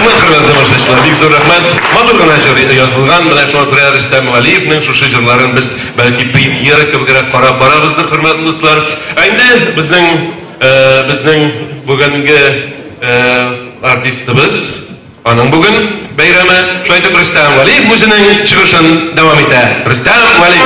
Рәхмәт, хөрмәтле тамашачылар, бик зур рәхмәт. Матур гына җыр язылган. Менә шуңа күрә Рөстәм Вәлиевнең шушы җырларын без бәлки премьера кебегрәк карап барабыздыр, хөрмәтле дуслар. Ә инде безнең безнең бүгенге артистыбыз, аның бүген бәйрәме. Шулай итеп Рөстәм Вәлиев үзенең чыгышын дәвам итә. Рөстәм Вәлиев.